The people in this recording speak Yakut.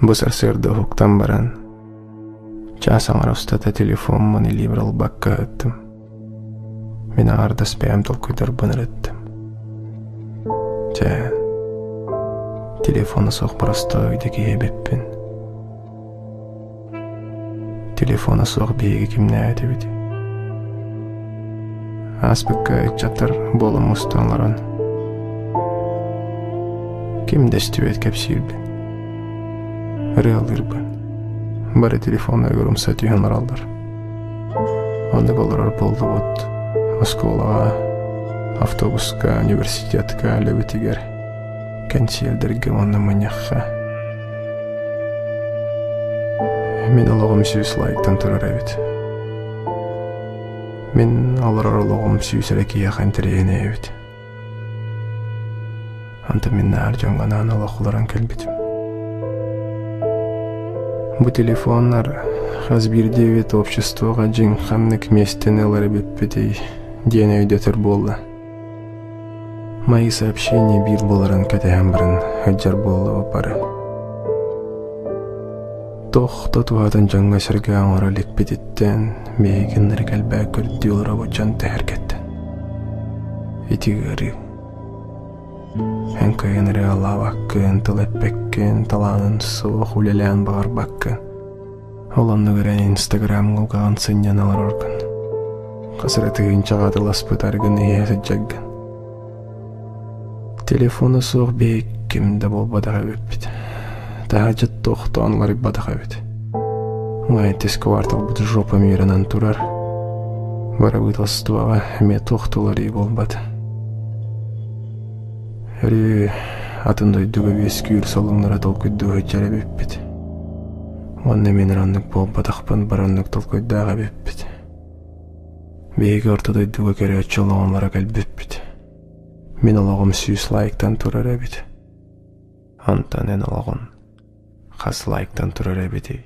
Бу сарсыарда уһуктан баран, чаас аҥара устата телефоммун илиибэр ылбакка ыһыттым. Мин аҥардас бэйэм толкуйдарбын ырыттым. Чэ, телефона суох боростуой да киһи эбиппин. Телефона суох биһиги кимнээтибит? Ааспыкка ыччаттар буолан мустан олорон ким да истибэт кэпсиирбин, ырыалыырбын. Бары телефоннарыгар умса түһэн бараллар. Оннук олорор буоллубут оскуолаҕа, автобуска, университетка, үлэбитигэр, кэнсиэрдэргэ уонна мунньахха. Мин олоҕум 100 лайктан турар эбит. Мин олорор олоҕум 100 эрэ киһиэхэ интэриэһинэй эбит. Онтон мин наар дьоҥҥо анаан олох олорон кэлбитим. Бу телефоннар хас биирдиибит обществоҕа дьиҥ ханнык миэстэни ылар эбиппитий диэн өйдөтөр буолла. Мои сообщения биир буоларын кэтэһэн баран сылдьар буолла бары. Туох да туһатын дьоҥҥо-сэргэҕэ оҥоро иликпититтэн биһигиннэри кэлбээк көрдүү олоробут дьон тэһэргэттэн. Ити ыарыы. Эн кыайан ырыалаабаккын, тыл эппэккин, талаанын суох үлэлээн баҕарбаккын. Ол оннугар эн инстаграмҥа угаҕын сынньана олороргун. Хас эрэ тыһыынчаҕа атыласпыт арыгыны иһэ сылдьаргын. Телефона суох биһиги ким да буолбатах эбиппит. Таһырдьа тохтоон уларыйбатах эбит. Лайтис кварталбыт жопа миранан турар. Бырабыыталыстыбаҕа эмиэ туох да уларыйыы буолбат. Өрүү атын дойдуга үөскүүр солуннара толкуйдуу сылдьар эбиппит. Уонна мин оннук буолбатахпын бары оннук толкуйдаах эбиппит. Биһиги орто дойдуга көрөөччү олоҕуннара кэлбиппит. Мин олоҕум 100 лайктан турар эбит. Онтон эн олоҕун хас лайктан турар эбитий?